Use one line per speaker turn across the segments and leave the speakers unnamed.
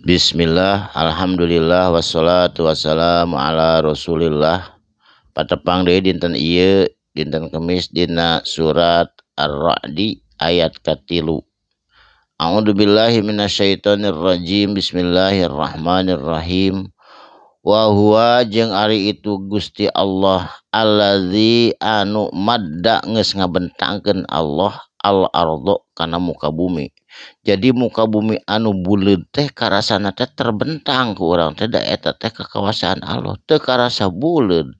Bismillah, alhamdulillah, wassalatu wassalamu ala rasulillah. Patepang deui dinten ieu, dinten Kemis, dina surat Ar-Ra'di ayat katilu. A'udzubillahi minasyaitonir rajim. Bismillahirrahmanirrahim. Wa huwa jeung ari itu Gusti Allah allazi anu madda geus ngabentangkeun Allah al-ardo kana muka bumi. Jadi muka bumi anu buleud teh karasana teh terbentang ku urang teh, da eta teh kakawasaan Allah, teu karasa buleud.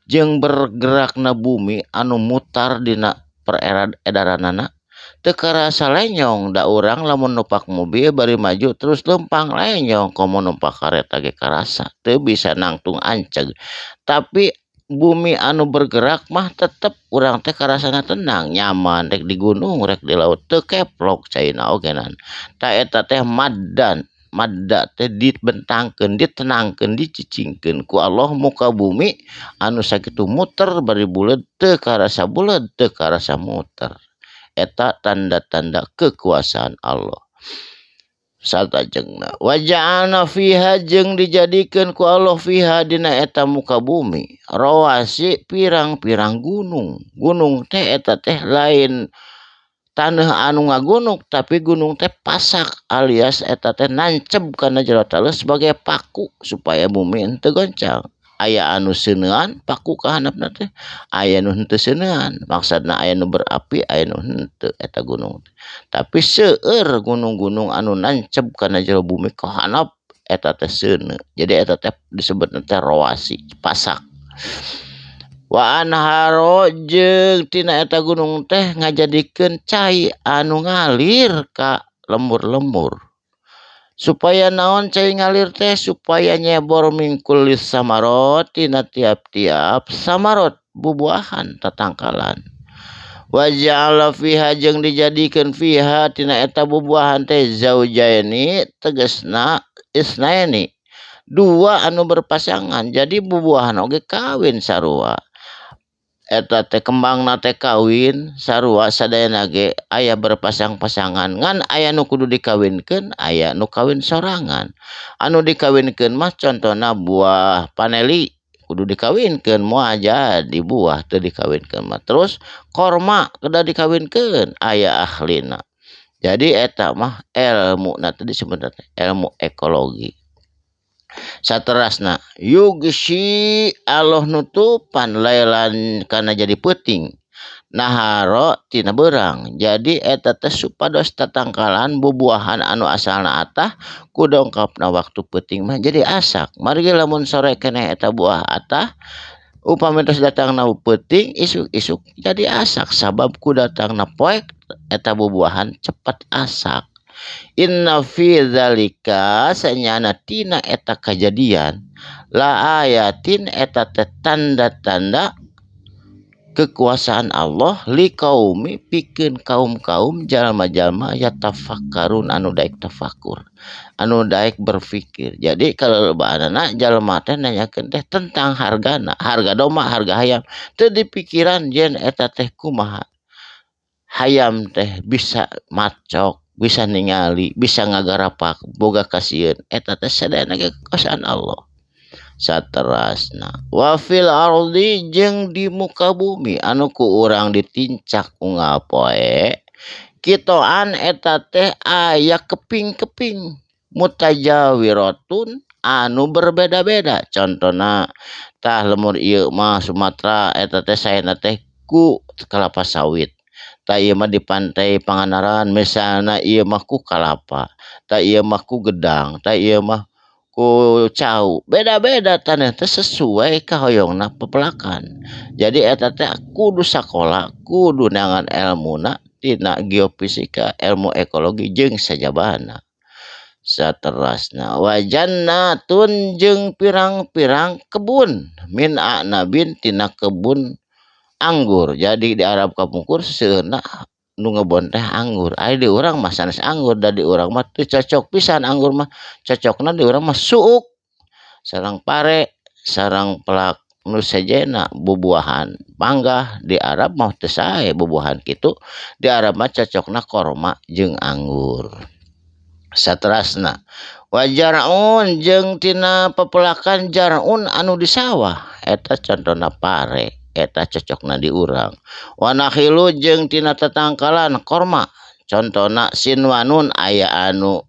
Jeung bergerakna bumi anu mutar dina peredaranana teu karasa lenyong, da urang lamun numpak mobil bari maju terus leumpang lenyong, komo numpak kareta ge karasa teu bisa nangtung anceg. Tapi bumi anu bergerak mah tetep urang teh karasana tenang, nyaman, rek di gunung rek di laut teu keplok caina ogenan. Ta eta teh maddan, madda teh dibentangkeun, ditenangkeun, dicicingkeun ku Allah muka bumi anu sakitu muter bari buleud teu karasa buleud, teu karasa muter. Eta tanda-tanda kekuasaan Allah. Satajengna wa ja'alna fiha jeung dijadikeun ku Allah fiha dina eta muka bumi rawasi pirang-pirang gunung. Gunung teh eta teh lain taneuh anu ngagunung, tapi gunung teh pasak alias eta teh nancep kana jero taleuh sebagai paku supaya bumi henteu goncang. Aya anu seunean paku ka handapna teh, aya nu henteu seunean, maksudna aya nu berapi, aya nu henteu eta gunung teh. Tapi seueur gunung-gunung anu nancep kana jero bumi ka handap eta teh seuneu. Jadi eta teh disebutna teh rawasi, pasak. Wa anharo jeung tina eta gunung teh ngajadikeun cai anu ngalir ka lembur-lembur. Supaya naon cai ngalir teh, supaya nyebor mingkul samarot tina tiap-tiap samarot bubuahan tatangkalan. Wa ja'ala fiha jeung dijadikeun fiha tina eta bubuahan teh zaujaini tegasna isnaini, dua anu berpasangan. Jadi bubuahan oge kawin sarua. Eta teh kembangna teh kawin sarua sadayana ge aya berpasang-pasangan, ngan aya nu kudu dikawinkeun, aya nu kawin sorangan. Anu dikawinkeun mah contona buah paneli kudu dikawinkeun, moal jadi buah teu dikawinkeun mah. Terus korma kedah dikawinkeun, aya ahlina. Jadi eta mah elmuna teh disebutna teh ilmu ekologi. Saterasna yugsi Allah nutupan lailan kana jadi peuting naharo tina beurang. Jadi eta teh supados tatangkalan bubuahan anu asalna atah ku dongkapna waktu peuting mah jadi asak. Margi lamun sore keneh eta buah atah, upami tos datangna peuting isuk-isuk jadi asak, sabab ku datangna poek eta bubuahan cepat asak. Inna fi dzalika sanyana tina eta kajadian la ayatin eta teh tanda-tanda kekuasaan Allah liqaumi pikeun kaum-kaum jalma-jalma yatafakkarun anu daek tafakur, anu daek berpikir. Jadi kalebaanana jalma teh nanyakeun teh tentang hargana, harga domba, harga hayam, teu dipikiran yen eta teh kumaha hayam teh bisa macok, bisa ningali, bisa ngagarapak, boga kasieun, eta teh sadayana kekuasaan Allah. Saterasna wa fil ardi jeung di muka bumi anu ku urang ditincak unggal poe kitoan eta teh aya keping-keping mutajawiratun anu berbeda-beda. Contona tah lemur ieu mah Sumatera eta teh saena teh ku kelapa sawit. Ta ieu mah di pantai Pangandaran misalna ieu mah ku kalapa, ta ieu mah ku gedang, ta ieu mah ku cau. Beda-beda tanah teh sesuai kahoyongna pepelakan. Jadi eta teh kudu sakola, kudu neangan elmuna tina geofisika, ilmu ekologi jeung sajabana. Saterasna wa jannatun jeung pirang-pirang kebun min a'nabin tina kebun anggur. Jadi di Arab kapungkur seueurna nu ngebon teh anggur. Ari di urang mah sanes anggur, da di urang mah teu cocok pisan anggur mah. Cocokna di urang mah suuk sareng pare, sareng pelak nu sejenna bubuahan panggah. Di Arab mah teu sae bubuahan kitu. Di Arab mah cocokna korma jeung anggur. Saterasna wa jar'un jeung tina pepelakan jar'un anu di sawah eta contona pare eta cocokna di urang. Wa nakhilu jeung tina tatangkalan korma contona sinwanun aya anu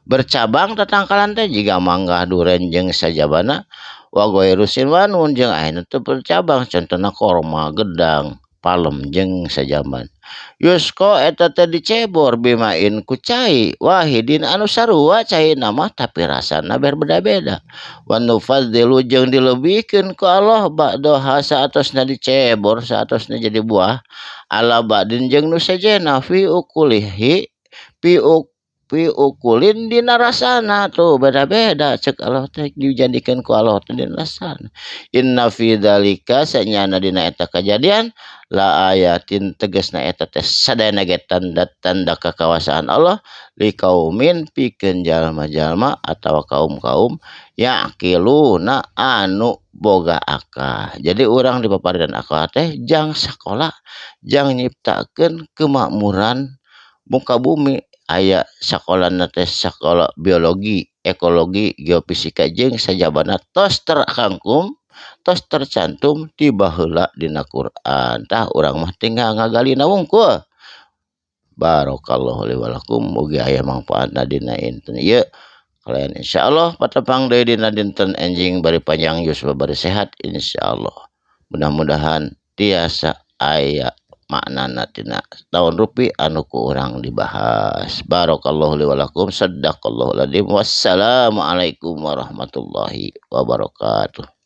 bercabang tatangkalan teh jiga mangga duren jeung sajabana. Wa ghairu sinwanun jeung aya nu teu bercabang contona korma gedang palem jeung sajaban. Yusko eta teh dicebor bimain ku cai wahidin anu sarua caina mah tapi rasana berbeda-beda. Wa nufaddilu jeung dilebihkeun ku Allah ba'daha saatosna dicebor saatosna jadi buah ala ba'din jeung nu sejenna fi ukulihi fi ukulin dina rasana tuh beda-beda cek Allah teh dijadikeun ku Allah teh dina rasana. Inna fi dzalika sanyana dina eta kajadian la ayatin tegasna eta teh sadayana ge tanda-tanda kakawasaan Allah li kaumin pikeun jalma-jalma atawa kaum-kaum yaqiluna anu boga akal. Jadi urang dipaparian akal teh jang sakola jang nyiptakeun kemakmuran muka bumi. Aya sakolana teh sakola biologi, ekologi, geofisika jeung sajabana tos terkangkum, tos tercantum ti baheula dina Quran. Tah urang mah tinggal ngagalina wungkul. Barakallahu li wa lakum, mugi aya mangfaatna dina inten ieu. Kalian insyaallah patepang deui dina dinten enjing bari panjang yuswa bari sehat insyaallah. Mudah-mudahan tiasa aya maknana tina tahun rupi anu ku urang dibahas. Barakallahu li wa lakum, sadaqallahu alazim. Wassalamualaikum warahmatullahi wabarakatuh.